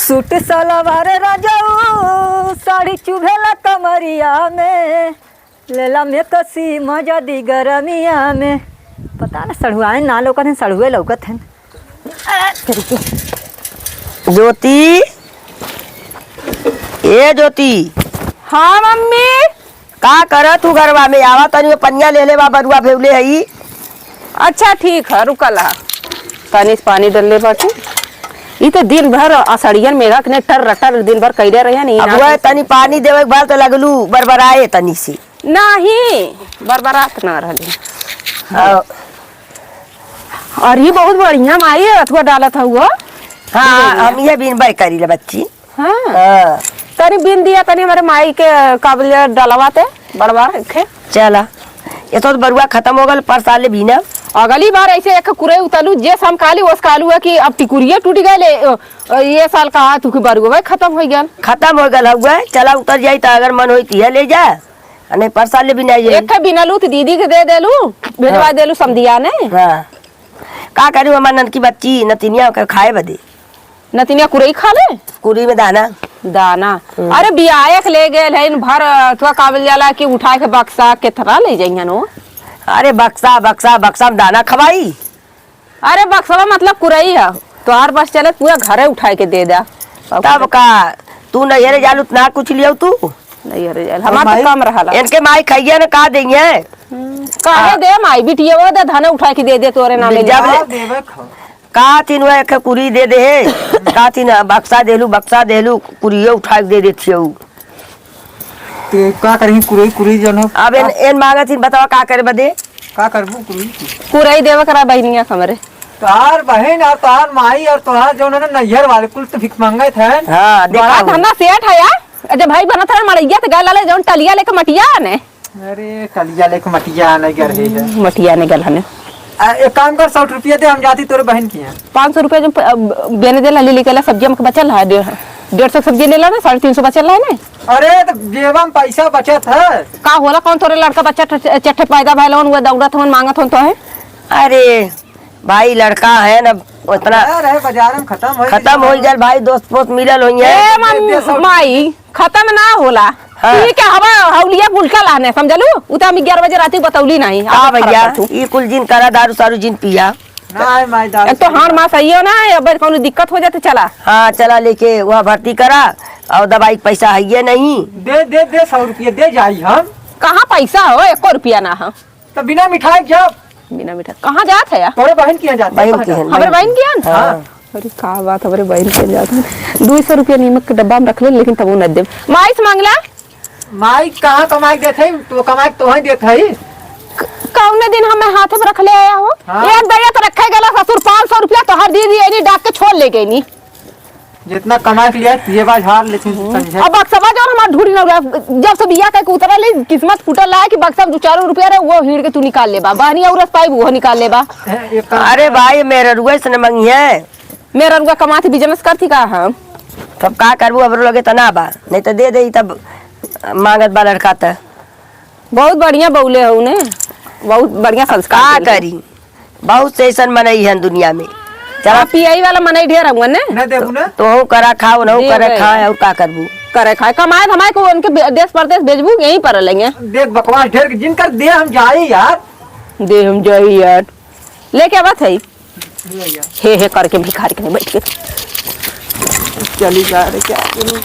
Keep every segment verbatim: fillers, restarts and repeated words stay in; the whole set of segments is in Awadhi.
सूट सलवार रजऊ, साड़ी चुभेला कमरिया में, लेला में कसी मजा दी गरमिया में। पता न सड़ुआइन ना लौकत हैं, सड़ुए लौकत हैं। ज्योति, ए ज्योति। हाँ मम्मी। का करत हू घरवा में? आवा तनी, पनिया ले ले बा, बरुआ भेवले हई। अच्छा ठीक है, रुकल हा। पानी से पानी डलले बाटे। ई तो दिन भर असड़ियन मेघा के ने टर रटर दिन भर कइले रहे नी। अब वह तनी पानी देवे के बाद तो लगलू बरबराए तनी से। नाही, बरबरात ना रहली। हाँ। अरे बहुत बढ़िया माई है, अथुआ डालत हउआ। हाँ, हम ये बीन बाई करी ले बच्ची। हाँ। हाँ। तनी बीन दिया, तनी हमरे माई के काबले डलवा ते, बड़वा रखे। चला, ये तो बरुआ खतम हो गल, पर साले बीना। अगली बार ऐसे एक कुरे उतलू, जे सम काली, ओस कालू है कि अब टिकुरिये टूट गए ले, अ, ये साल कहा तू कि बरुआ खतम हो गल। खतम हो गल हउआ, चला उतर जाई त अगर मन होई त ये ले जा, आ नहीं पर साले बीना ये। एक ठे बीनलू त दीदी के दे देलू, भेजवा हाँ। देलू समधिया ने। हाँ। का करी हमार ननकी बच्ची, नतिनिया ओकर खाए बदे। नतिनिया कुरई खा ले? कुरी में दाना। दाना। हम्म। अरे बियाहे के ले गए है, इन भर अथवा काबल जाला कि उठा के बक्सा केथरा ले जाइहन हो। अरे बक्सा, बक्सा, बक्सा में दाना खवाई। अरे बक्सवा मतलब कुरई है, तोहार बस चले पूरा घरे उठा के दे दा। तब का, तू नैहरे जालू त ना कुछ लियो तू? नैहरे जाल, हमार तो माई? कम रहला। इनके माई खाइए न का देइए? हम्म, काहे आ। दे माई, बिटिया वो दे धाने उठा के दे दे तोरे नामे जब लिया। ले- का देवे खा? का थिन वो एक कुरी दे दे हे? का थिन बक्सा देलू, बक्सा देलू, कुरियो उठा के दे देती हो। ते का करही कुरई कुरई जन हो? अब एन, एन मांगत हिन, बतावा का करे बदे? का करबू कुरई की? कुरई देवे करा बहिनिया हमरे। तोहार बहिन और तोहार माई और तोहार जौन है ना नैहर वाले कुल तो भिख मांगत हैं। हाँ, देखा बड़ा हूँ। धन्ना सेठ है यार। जब भाई बनत है मड़ैया तो गल ले जौन टलिया लेके मटिया ने। अरे, टलिया लेके मटिया नहीं कर रही है। हम्म, मटिया नहीं गल हने। आ, एक काम कर, सौ रुपया दे, हम जाती तोरे बहन की यहाँ। पाँच सौ रुपया जो प-, अब बेने दे ला, ले लेके ला, सब्जी हमके बचल है, डेढ़, डेढ़ सौ सब्जी ले ला ना, साढ़े तीन सौ बचल है ना। अरे, तो जेबा में पैसा बचत है। का होला, कौन तोरे लड़का बच्चा ठ-, चट्ठे पैदा भइल होन, वो दौड़त होन, मांगत होन तो है? अरे, भाई, लड़का है ना, उतना बाजार है, बाजार में खत्म हो खत्म गया। हो गया भाई, दोस्त पोस्त मिलल होइए। ए, दे, दे, मम-, सौ। माई, खत्म ना होला। हाँ। पी के हवा हौलिया गुलका लाने, समझलू? उ त हम ग्यारह बजे राती बतौली नहीं। हाँ आदत खराब भैया, कर तू। ई कुल जिन करा, दारू सारू जिन पिया। ना है माई, दारू एक तो सारू हार ना। मास आइयो ना, अब कौनो दिक्कत हो जाए तो चला। हाँ, चला लेके वहाँ भर्ती करा, और दवाई के पैसा है ये नहीं। दे, दे, दे, सौ रुपये दे जाई हम। कहाँ पैसा हो, एको रुपया ना हो। तो बिना मिठाई जाब। बिना मिठाई कहाँ जात है यार? तोरे बहन के यहाँ जात है। बहन के यहाँ। हमरे बहन के यहाँ? हाँ। अरे का बात, हमरे बहन के यहाँ जात है। दुई सौ रुपया नीमक के डब्बा में रख ले, लेकिन तबो न देब। माई से मांगला। माई कहाँ कमाई देत है? तो कमाई तो वहीं देत है। क-, कौने दिन हमें हाथ में रख ले आया हो? हाँ। एक दया तो रखे गला ससुर, पाँच सौ रुपया तो हर दी दी, एनी डाक के छोड़ ले गई नी। जितना कमा के लिया, ये बार हार लेकिन हम्म। समझे। अब बक्सवा जौन हमार ढूढ़ी ना उड़ा, जब से बिया कइके उतरल है, किस्मत फूटल है कि बक्सा में दो चार रुपया रहे, वो हीड़ के तू निकाल लेबा। बहनी औरत पाई, वो निकाल लेबा। ए, एक काम अरे भाई, मेहररुआ से न मंगिहे। मेहररुआ कमात business करती का हम? तब का करबू, हमरो लगे त ना बा, नहीं त दे दे, तब मांगत बा लड़का त। बहुत बढ़िया बउले हऊ ने, बहुत बढ़िया संस्कार का देले। करी, बहुत से ऐसन मनई हन दुनिया में। चला। हाँ, पियई वाला मनई ढेर हउअन ने। ना देबू ना। तोहू करा खाओ, नहू देबे करे यार। खाए, और का करबू? करे खाए, कमाए धमाए को उनके बे-, देश परदेश भेजबू, यहीं पर लेंगे। देख बकवास ढेर के, जिनकर दे हम जाई यार। दे हम जाई यार। लेके आवत है। ले जा। हे हे करके भिखारी के बैठ के। चली जा रे, क्या करूँ?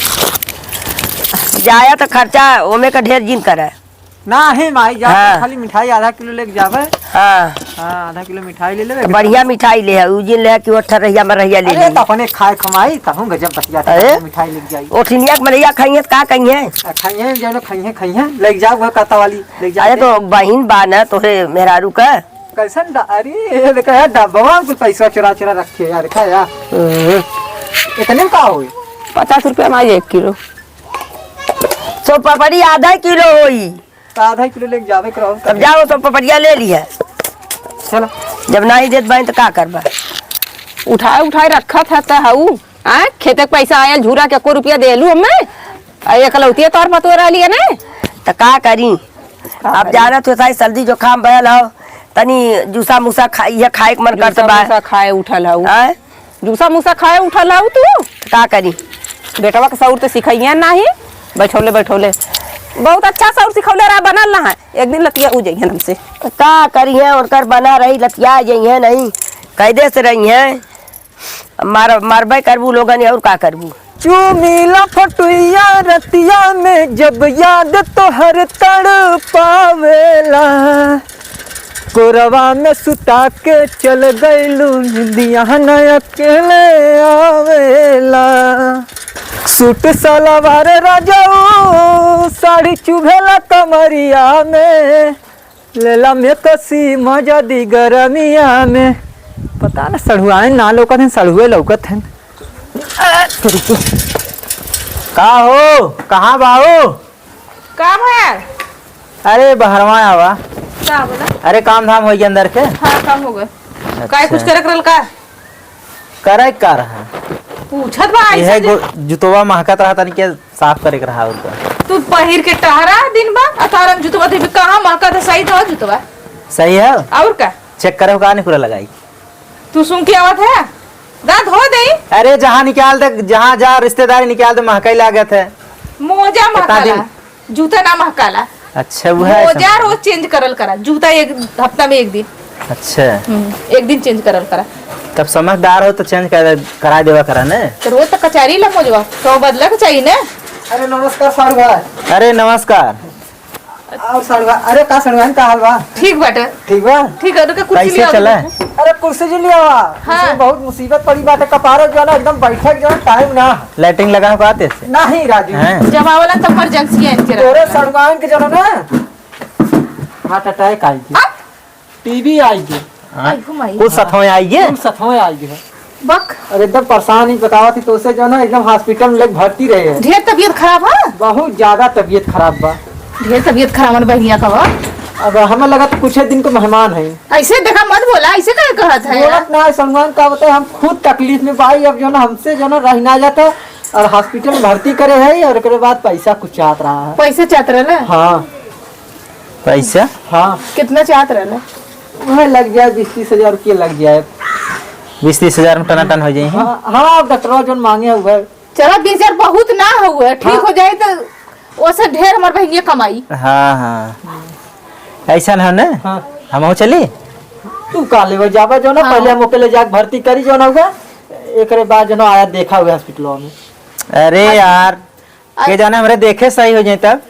जाया तो खर्चा ओमे का ढेर जिन करे। ना हे माई, जा हाँ। खाली मिठाई आधा किलो लेके जावे। हाँ। हाँ, आधा किलो मिठाई ले लेवे। तो बढ़िया मिठाई ले है, उ जिन ले है कि वो ठरहिया मरहिया ले अरे, ले। तो अपने खाए खमाई, कहूँ गजब बतिया था, अरे? मिठाई लेके जाई। ओठिनिया के मरहिया खाइए तो का कहिए? आ, खाइए, जो ना खाइए, खाइए, लेके जाओ, वो काता वाली, लेके जाओ। अरे, तो बहिन बा ना तोहरे मेहरारू का? कैसन डा-, अरे, ये देखा यार, डब्बा में कुछ पैसा चुरा चुरा रखे यार, देखा यार। हम्म। इतने में का होई? पचास रुपया में आई एक किलो। सौ पपड़ी आधा किलो होई। तो आधा किलो लेके जावे करो। तब जाओ, सौ पपड़िया ले ली है। चलो। जब ना ही देत बाइन तो का करबा? उठाए उठाए रखत है त हऊ। आय, खेते के पैसा आयल, झूरा के एको रुपया देलू हमें? आ, एकलौतिया तोर पतोह रहली है ने? त का करी? का अब करी? जानत हो साई सर्दी जुकाम भयल हो, तनी जूसा मूसा खा, इहे खाए के मन करत जूसा बा। मूसा खाए उठल हऊ। आय? जूसा मूसा खाए उठल हऊ तू? का करी? बेटवा के सौर त सिखइहे नाही, बैठौले बैठौले। बहुत अच्छा सौर सिखौले रहा, बनल ना है। एक दिन लतिया उ जइहन हमसे। का करिहे, ओकर बना रही, लतिया जइहे नहीं, कैदे से रहिहे। मार-, मारबे करबू लोगन, और का करबू? चूमिला फटुइया रतिया में, जब याद तोहर तड़ पावेला। कोरवा में सुता के चल गइलू, निंदिया न अकेले आवेला। सूट सलवार राजाऊ, साड़ी चुभेला कमरिया में, लेला में कसी मजा दी गरमिया में। पता न सड़ुआइन ना लौकत हैं, सड़ुए लौकत हैं। आ, तेरी की। का हो, कहाँ बाऊ? का भया? अरे, बहरवा आवा। का बोला? अरे, काम धाम होइ गया अंदर के? हाँ, काम हो गए। अच्छा। काहे, कुछ करे करल का? करे का रहा? पूछत बा, ऐसे यह जे गो-, जुतवा महकत रहा, तनी के साफ करे के रहा, और का? तू पहिर के टहरा दिन बा, आ तारम जुतवा देबे, कहाँ महकत है? सही तो जुतवा। सही है? और का? चेक करे का नहीं पूरा लगाई? तू सुन के आवत है? दा धो दे। अरे, जहाँ निकाल दे, जहाँ जा रिश्तेदारी निकाल दे, महकाई लागत है। मोजा इतना महकाला, दिन। जूता ना महकाला। अच्छा, वो है मोजा समझ। रोज चेंज करल करा, जूता एक हफ्ता में एक दिन। अच्छा। हम्म, एक दिन चेंज करल करा। तब समझदार हो तो चेंज कर, करा देवा करा ने। तो रोज तो कचहरी ला मोजवा, तो बदला के चाहिए ना। अरे नमस्कार साढ़ू भाई। अरे नमस्कार। और सड़ुआ, अरे का सड़ुआइन, का हाल बा? ठीक बाटे। ठीक बा? ठीक है, रुके, कुर्सी कैसे ले आओ, चला? बैठो। अरे कुर्सी जी ले आवा। हाँ। इसमें बहुत मुसीबत पड़ी बाटे, कपारे जो है ना एकदम बैठे के जो है टाइम ना। लाइटिंग लगा हो आते से? नहीं राजू। हैं? जब आवेला तो इमरजेंसी है इनके तोरे रखना। सड़ुआइन के जो है ना हार्ट अटैक आई थी। अब? टीवी आई गए। हाँ। आई हो माई। कुल सथवे आई गए। कुल सथवे आई गए। बक। अरे एकदम परेशान ही बतावा थी, तो उसे जो ना एकदम हॉस्पिटल में लेके भर्ती रहे हैं। ढेर तबीयत खराब है? बहुत ज्यादा तबीयत खराब बा। ढेर तबीयत खराब है बहिनिया का बा? अब हमें लगा तो कुछ दिन को मेहमान है। ऐसे देखा मत बोला, ऐसे काहे कहत है बोलत यार? ना है सलमान का बताए, हम खुद तकलीफ में बाई, अब जो ना हमसे जो ना रह ना जाता और हॉस्पिटल में भर्ती करे है और एकरे बाद पैसा कुछ चाहत रहा है। पैसा चाहत रहे ना? हाँ। पैसा? हाँ। कितना चाहत रहले? वह लग जाए, बीस तीस हजार रुपया लग जाए। बीस तीस हजार में टनाटन हो जाई, हैं? हाँ, हाँ, अब डॉक्टरवा जोन मांगे हुए। चला, बीस हजार बहुत ना हुए, ठीक हाँ। हो जाए तो ओसे ढेर हमार बहिनिया कमाई। हाँ, हाँ। ऐसा ना हो ना? हाँ। हम हो चली? तू का लेवे जाबा जो ना, हाँ। पहले हम ओके ले जाके भर्ती करी जो ना हुआ, एकरे बाद जो ना आया देखा हुआ हॉस्पिटल में। अरे अच्छा। यार, अरे के जाने हमरे देखे सही हो जाए तब।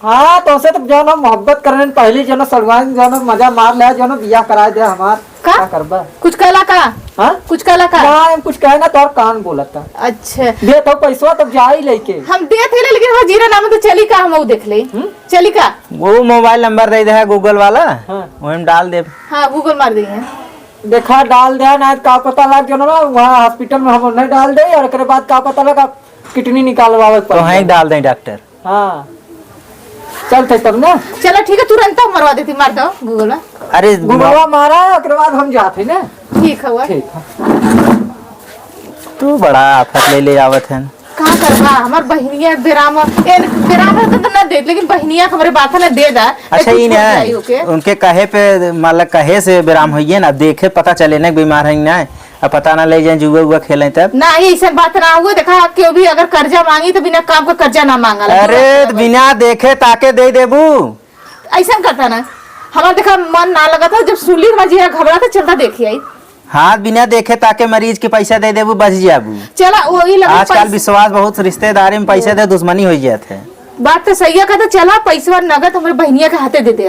हाँ, तो उसे तो जो ना मोहब्बत करने पहले जो ना सड़ुआइन जो ना मजा मार ले, जो ना बियाह कराए दे हमार। का? का करबा? कुछ कहला का? हाँ? कुछ कहला का? ना, हम कुछ कहे ना, तोर कान बोलत था। अच्छा। दे तो पैसवा तब जाई लेके। हम दे थे ले, लेकिन हमार जीरा नाम तो चली का, हम वो देख ले। हम्म? चली का? वो मोबाइल नंबर दे दे है Google वाला, हाँ। वही में डाल दे। हाँ, Google मार देंगे। देखा, डाल दे ना, का पता लग जो ना, वहाँ हॉस्पिटल में हम नहीं डाल दे, और एकरे बाद का पता लगा, किडनी निकालवावे के तो पड़ी। हाँ, डाल दें डॉक्टर। हाँ। चलते तब ना। चला ठीक है, तुरंत मरवा देती, मार दो Google में। अरे Google मारा, ओकरे बाद हम जाते ना। ठीक है, ठीक है। तू बड़ा आफत ले ले आवत है। का करबा, हमार बहिनिया बेराम, ए, बेराम रहता तो ना देत, लेकिन बहिनिया के हमरे बात ना दे दा। अच्छा, ए, ई कुछ हो ना, जाई ओके। उनके कहे पे, मतलब, कहे से बेराम होइए ना, देखे पता चले ना बीमार है ना। अब पता ना ले जाए जुआ उआ खेलें तब। ना, ये ऐसन बात ना हुए। देखा, केहू भी अगर कर्जा मांगी तो बिना काम का कर्जा ना मांगा ला। अरे, बिना तो बिना देखे ताके दे देबू। ऐसन करता ना, हमार देखा मन ना लगा था, जब सुन ली हमार जिया घबरा था, चलता देखी आई। हाँ, बिना देखे ताके मरीज के पैसा दे देबू, बच जाबू। चला, वही लगा आजकल पैसा। विश्वास बहुत, रिश्तेदारी में पैसा दे दुश्मनी हो जात है। बात तो सही है, कहता चला पैसा नगद हमारे बहनिया के हाथे दे दे।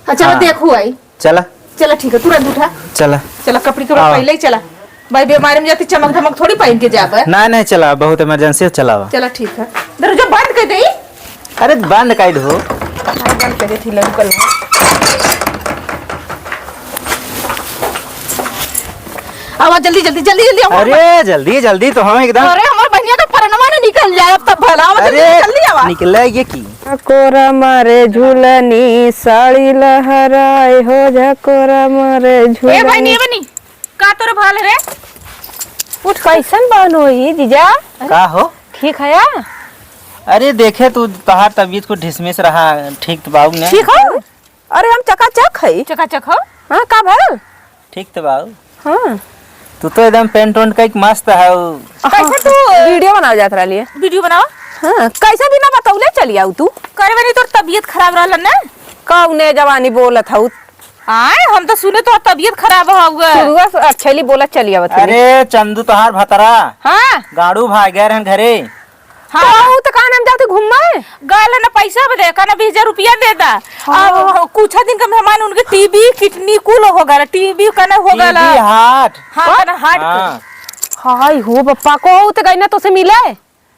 अच्छा, हाँ। देखू आई। चला। चला, ठीक है, तुरंत उठा। चला। चला, कपड़ी, कपड़ा आवा। पहले ही चला। भाई, बीमारी में जाती चमक धमक थोड़ी पहन के जाबे। नहीं, नहीं, चला, बहुत इमरजेंसी है, चलावा। चला, ठीक है। दरवाजा बंद कर दे। अरे, बंद कर दो। हाँ, बंद कर दे, ठीक है, रुकल है। आवा, जल्दी, जल्दी, जल्दी, जल्दी आवा। अरे, जल्दी, जल्दी, तो हम एकदम अरे, हमारे बनिया का परनमा ना निकल जाए, अब तब भला, आवा, जल्दी, अरे, जल्दी आवा। निकले ये की? कोरा मारे झुलनी, साड़ी लहराए हो जा, कोरा मारे ए झुलनी। बहनी, ए बहनी, का तोर भाल रे? उठ, कैसन बहन होई जीजा? का हो? ठीक है या? अरे देखे तू, तोहार तबीयत को ढिसमिस रहा, ठीक तो बाऊ ने? ठीक हो? अरे हम चकाचक है। चकाचक हो? हाँ, का भल? ठीक तो बाऊ। हाँ। तू तो एकदम पेंट वेंट कइके मस्त हऊ। कैसे तू वीडियो बनावे जात रहली है? वीडियो बनावा। हाँ, कैसे बिना बतौले चली आऊ तू? करे बनी, तोर तबीयत खराब रहल ना। कौने जवानी बोलत हऊ? आए, हम तो सुने तोर तबीयत खराब हो गए। शुरुआ से अच्छेली बोलत चली आवत हई। अरे चंदू तोहार भतरा। हाँ। गाड़ू भाग गए रहन घरे। हाँ। तो ऊ तो कान हम जाते घूमे। गल न पैसा बदे, कहना बीस हजार रुपया दे दा। हाँ। अब कुछ दिन का मेहमान उनके टीबी, किडनी कुल हो गला, टीबी कहना हो गला। टीबी, हार्ट। हाँ, हाँ? कहना हार्ट हाँ। के। हाय हो बप्पा, को ऊ तो गई ना तो से मिले?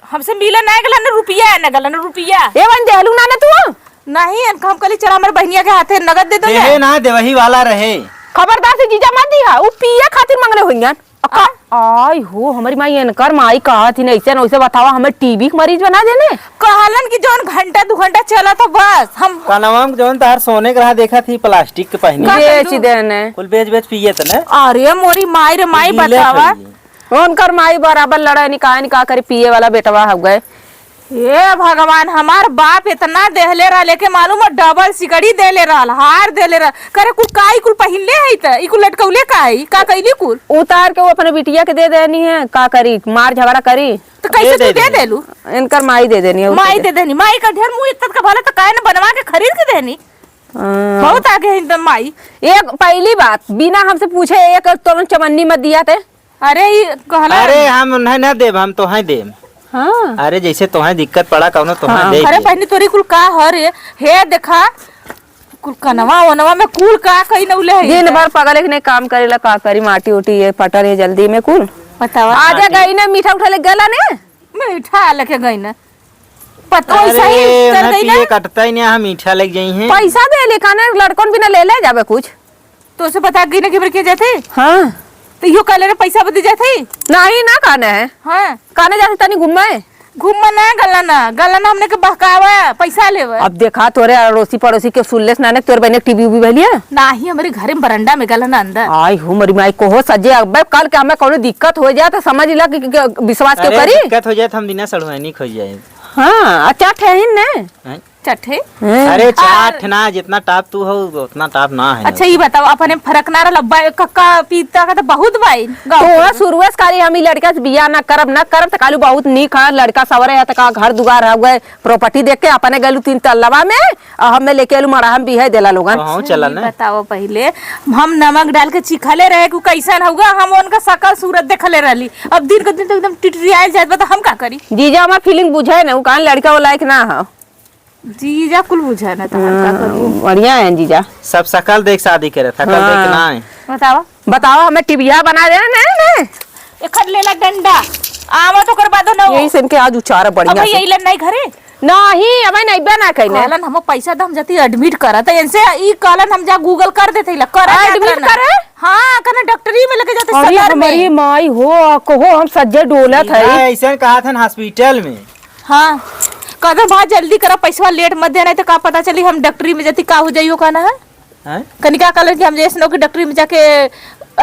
हमसे मिले ना गला न रुपया, न गला न रुपया। ए बन देहलू ना, ना तू? नहीं, इनका हम कहली चला हमारे बहनिया के हाथे नगद दे दो देहे जा। ना, देवही वाला रहे। खबरदार से जीजा मत दिहा, ऊ पिए खातिर मंगले होइहन। अक्का, आ? आई हो, हमारी माई, इनकर माई कहत ही, ऐसे न वैसे बतावा, हमें टीबी के मरीज बना देने। कहलन कि जौन घंटा दू घंटा चला था बस। हम कनवा में जौन तार सोने के रहा देखा थी, प्लास्टिक के पहनी। का बेच कइलू? देने। कुल बेच बेच पिए त ने। अरे मोरी माई रे माई, गीले बतावा। खइए। उनकर माई बराबर लड़े निकाय निका करी, पिए वाला बेटवा हो गए। हे भगवान, हमार बाप इतना देहले रहल, एके मालूम है, डबल सिकड़ी देले रहल, हार देले रहल। करे कुल का, ई कुल पहिनले है त, ई कुल लटकौले का है, का कैली कुल? उतार के वो अपने बिटिया के दे देनी है, का करी, मार झगड़ा करी। तो कैसे दे तू दे देनी। देलू? इनकर माई दे देनी है, माई उसे दे देनी, माई का ढेर मुँह इतना का भला तो काहे न बनवा के खरीद के देनी। हाँ। बहुत आगे है एकदम माई। एक पहली बात, बिना हमसे पूछे एक तोलन चवन्नी मत दिया ते। अरे, ई कहला अरे, हम उन्हें ना देब, हम तोहें देब। हाँ। अरे, जैसे तोहें दिक्कत पड़ा, कौनो तोहें हाँ। दे अरे, दे। बहनी, तोरी कुल का ह रे? हे, देखा, कुल कनवा ओनवा में कुल का कही नौले है दिन इधर। भर पगले के नहीं काम करेला, का करी, माटी उटी ये पटल ये जल्दी में कुल। बतावा। आजा माटी। गई ना, मीठा उठा ले गला ने? मीठा लेके गई ना। पता अरे, वैसा ही चल उन्हें गई ना। पिए कटता ही नहीं, हम मीठा लेके जाई हैं। पैसा दे ले, काने लड़कन बिना ले ले जाबे कुछ। तो उसे बता गई ना कि हमरे के जाते? हाँ। तो इहो कहले रे पैसा बदे जाते? नहीं ना, काने है। हाँ। काने जाते तनी घूमे? घूमे ना, गला ना, गला ना हमने के बहकावा, पैसा लेवे। अब देखा तोरे अड़ोसी पड़ोसी के सुनलेस ना, ने तोरे बहने टीवी उवी भलिया? नाही, हमरे घरे में बरंडा में गला ना अंदर। आई हो मरी माई, कोहो सजे, अब कल के हमें कौनो दिक्कत हो जाए तो समझ ला कि, कि, कि विश्वास क्यों अरे, करी? दिक्कत हो जाए तो हम दिना सड़ुआनी खो जाए। हाँ, अच्छा ठहिन ने। हैं? चट्ठे? हैं? अरे, चार और ठे ना, जितना टाप तू हो, उतना टाप ना है। अच्छा, ई बताओ, अपने फरक ना रहल, बा-, कक्का पीता का तो बहुत बाई, गाँव तो में। शुरुए से काली हम ई लड़का से बियाह ना करब, ना करब, तो कालू बहुत नीक है, लड़का सवरे है, तो का घर दुआर है, उहे property देख के अपने गलू तीन तल्लवा में, और हमें लेके आलू मड़ा, हम बिहे देला लोगन। हाँ, चला ई ना। बताओ पहिले, हम नमक डाल के चिखले रहे, कि कैसन होगा, हम उनका शकल सूरत देखले रहली, अब दिन के दिन तो एकदम टिटरियाइल जात बा, तो हम का करी? जीजा हमार feeling बुझे ना, उ कान लड़का वो लायक ना हो। जीजा कुल बुझा ना तहार का हाँ, करू। बढ़िया है जीजा। सब शकल देख शादी करे, शकल देख हाँ। ना है। बतावा। बतावा, हमें टीबिया बना देना, नहीं, नहीं। एखन लेला डंडा। आवा तो कर बादो ना हो। यही से इनके आज उचार अब बढ़िया भैया से। इलन नहीं घरे? नहीं, अब नहीं बना कहीं ने। कहलन हम पैसा दम जती admit करा, तो इनसे ई कहलन हम जा Google कर देते ला, करा admit जात रहना। करे? हाँ, कने डॉक्टरी में लेके जाते अरे सदर में। हमारी माई हो, कहो हम सज्जे डोलत है। हाँ, ऐसे कहा था ना hospital में। हाँ, कहते बा जल्दी करा, पैसवा late मत देना, तो का पता चली हम डॉक्टरी में जती का हो जाइयो, कहना है। हैं? कनिका कहलन कि हम जैसे नौकरी डॉक्टरी में जाके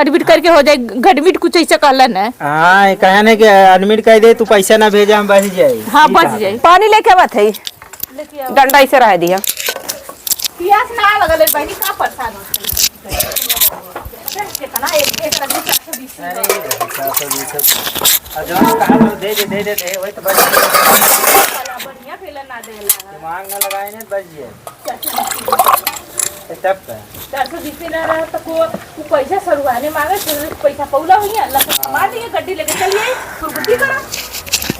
admit करके हो जाए, admit कुछ ऐसे कहलन है। हाँ, ये कहन है कि admit कर दे, तू पैसा ना भेजा, हम बच जाए। हाँ, ठीक बच है। जाए। पानी लेके आवत है, लेके आओ। डंडा ऐसे रह दिया। पियास ना लगल है, बहनी, का परेशान हो? कितना एक, एक आदमी चार सौ बीस अरे, चार सौ बीस। और जो कहा तो दे दे, दे दे, दे, वही तो बस। बढ़िया खेला ना देला। दिमाग ना लगाए ने, बस ये। चार सौ बीस। ए, तब का? चार सौ बीस ना रहा तो को, वो पैसा सरुआने मांगे, तो पैसा पौला हुई है, अल्लाह से कमा दिए, गड्डी लेके चलिए, सुरगुती करो।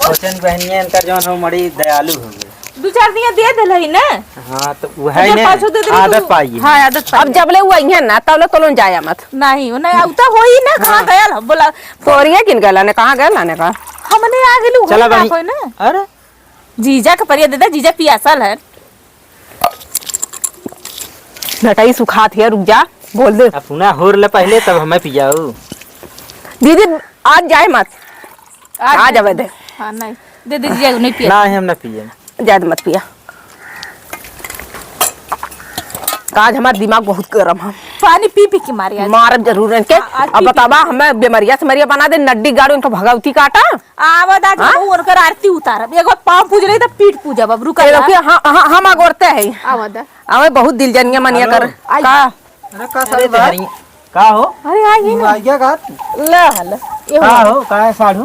सोचन बहनिया इनका जौन हो, बड़ी दयालु हो गई। दू चार दिया दे देलही ना। हाँ, तो वो है हजार ना, पाँच सौ दे देलही आदत तो पाई है। हाँ, आदत पाई अब है। जबले वो आई है ना, तबले तो लोन जाया मत। नहीं, वो नहीं, अब तो हो ही ना, कहाँ हाँ। गया ला, बोला। तोरिया किन गला ने, कहाँ गला ने का? हमने आ गेलू, चला घर बहनी। कोई ना। अरे। जीजा के परिया दे दे, जीजा पियासल है। नटाई सुखात है, रुक जा, बोल दे। अपना होर ले पहले, तब हमें पियाऊ। दीदी, आज जाए मत। आज आ नहीं। जावे दे। हाँ, नहीं। दे दे, जीजा, नहीं पिया। ना, हम ना पिए। ज्यादा मत पिया। आज हमार दिमाग बहुत गरम है। पानी पी पी के मारे आज। मारब जरूर इनके। हाँ, आज अब पी पी बतावा, के। हमें बेमरिया से मरिया बना दे, नड्डी गाड़ू इनको भगवती काटा। आवत आज हाँ? हम उनकर आरती उतारब। एगो पाँव पूज ले, तब पीठ पूजब। अब रुका ये जा। देखिए, हाँ, हाँ, हम अगोरते हैं। आवत। अबे बहुत दिल जनिया मनिया हेलो। कर। आई। का? अरे का अरे साल बा? तेहरी। का हो? अरे, आ गई ना। आ गया का? ला, ला, ये का हो। हो? का है साढ़ू?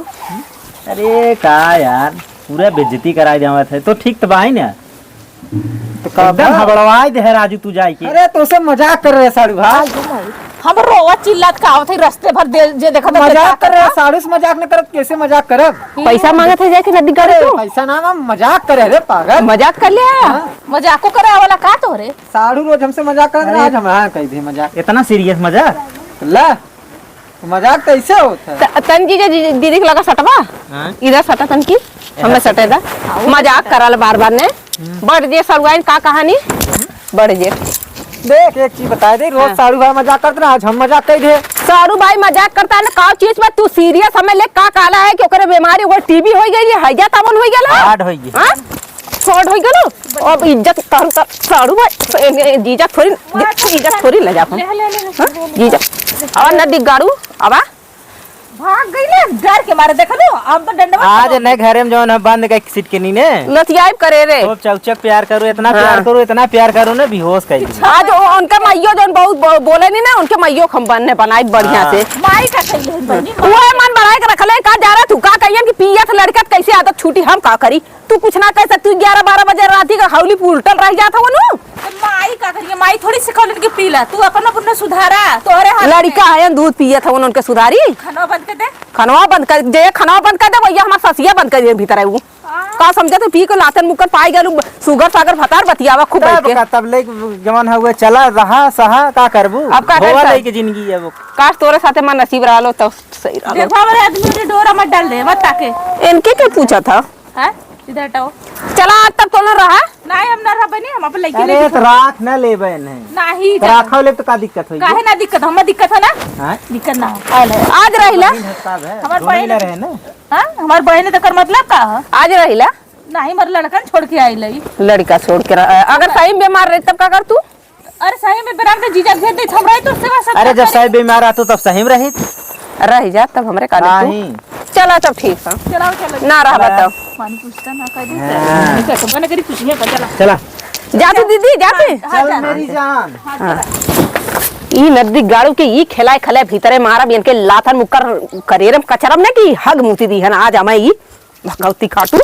अरे, का यार, पूरा बेइज्जती कराई देवत है। तो ठीक तो बाई ना? तो का एकदम बा? हबड़वाई दे है राजू, तू जाई के। अरे, तो से मजाक कर रहे साढ़ू भाई। हम रोवा चिल्लात का आवत है, रस्ते भर दे, जे देखत है, मजाक कर रहे हैं, साढ़ू से मजाक न करत, कैसे मजाक करब? पैसा मांगत है जाके नदी गाड़ी अरे, तू? पैसा ना, हम मजाक करे रे पागल। मजाक कर ले। हाँ। मजाको करे वाला का तोहरे? साढ़ू रोज हमसे मजाक करत रहे, अरे, आज हम हाँ कह दे मजाक। इतना सीरियस मजाक? ला, मजाक तो ऐसे होता है। त-, तन जीजा जी, दीदी के लगा सटवा। हाँ? इधर सटा तन की, हमें सटे दा। मजाक करल बार बार ने। हम्म। बढ़ जे सड़ुआइन का कहानी? बढ़ जे। देख, एक चीज बता दे, रोज हाँ। साढ़ू भाई मजाक करत रहे, आज हम मजाक कह दे। साढ़ू भाई मजाक करता है ना, का चीज में तू सीरियस हमें ले का काला है कि ओकरे बीमारी, ओकर टीबी हो गई है, हैजा तावन हो गया? हार्ट हो गई। हाँ? छोट होई गलो। अब इज्जत तहन त साड़ू भाई, ए, ए, जीजा थोड़ी, जीजा थोड़ी ले जाब हम। ले, ले, ले, ले, हाँ? ले, ले, जीजा। ले। आवा नदी गाड़ू, आवा। भाग गई ना, डर के मारे, देख लो, अब तो डंडवा आज पकड़ो। नहीं घरे में जौन है बंद के सीट के नीने। नथियाई करे रे। खूब चौचक प्यार करो, इतना हाँ। प्यार करो, इतना प्यार करो ना, बेहोश कर दी। आज ओ-, उनका माइयो जौन बहुत बो-, बोले नहीं ना, उनके माइयो को हम बनने बनाई बढ़िया हाँ। से। माई का सही है, बनी, वो माई। मन बढ़ाए के रख ले, का जा रहा तू, का कहियन कि पियत लड़कत कैसे आदत छूटी, हम का करी? तू कुछ ना कह सकती, ग्यारह बारह बजे राती का हौली पे उलटल रह जात हवन उ। तो माई का करिए, माई थोड़ी सिखौलन कि पी ला, तू अपन अपन सुधारा, तोहरे हाथ लड़िका में। हयन, दूध पियत हवन, उनके सुधारी। खनवा बंद कर दे। खनवा बंद कर दे, खनवा बंद कर दे, भैया हमार ससिया बंद कर दे भीतर है उ। हाँ। का समझत है, पी के लातन मुक्कन पाई गलू, सुगर सागर भतार बतियावा खूब तब बैठ के। का, तब ले जवन हुए चला रहा सहा का करबू? अब का कर धोवा सक? लेके जिंदगी है वो। काश तोरे साथे मार नसीब रहलो तो सही रहलो। देखो हमारे आदमी ने डोरा मत डाल दे, मत ताके। इनके के पूछा था? हैं? इधर हटाओ। चला, आज तक तो ना रहा। नहीं, हम ना रहा बनी, हम अपन लड़की अरे, लेके तो राख ना लेबे नहीं। नहीं, तो चला। राखो ले तो का दिक्कत होई? काहे ना दिक्कत? हमें दिक्कत है ना? हाँ? दिक्कत ना हो। आ ले। आज रहिला। बहिन हस्ताब है, हमार दोनों बहिन ही ना रहे ना? हाँ? हमार बहिन तो कर मतलब का है? आज रहिला। नहीं, हमार लड़कन छोड़ के आई लई। लड़का छोड़ के रह-, अगर सही में बीमार रहे तब का कर तू? अरे सही में बेराम के जीजा भेज दे, हमरा ही तो सेवा सत्कार अरे जब करे। सही बीमार रहतू तब सही में रही। रह जा तब हमरे काले तू। नहीं। चला तब ठीक है। चलाओ, चलो। ना रहबा तब। पानी पूछता ना कर दे। हाँ। नहीं कर, तो बना करी कुछ नहीं कर, चला। चला। जा तू दीदी, जा तू। हाँ, चल जा। मेरी जान। हाँ। ई नदी गाड़ू के ई खेलाए खेलाए भीतरे मारब, इनके लाथन मुक्कर करेरम कचरम ने की हग मुती दी है ना, आज हमें ई भगवती खाटू।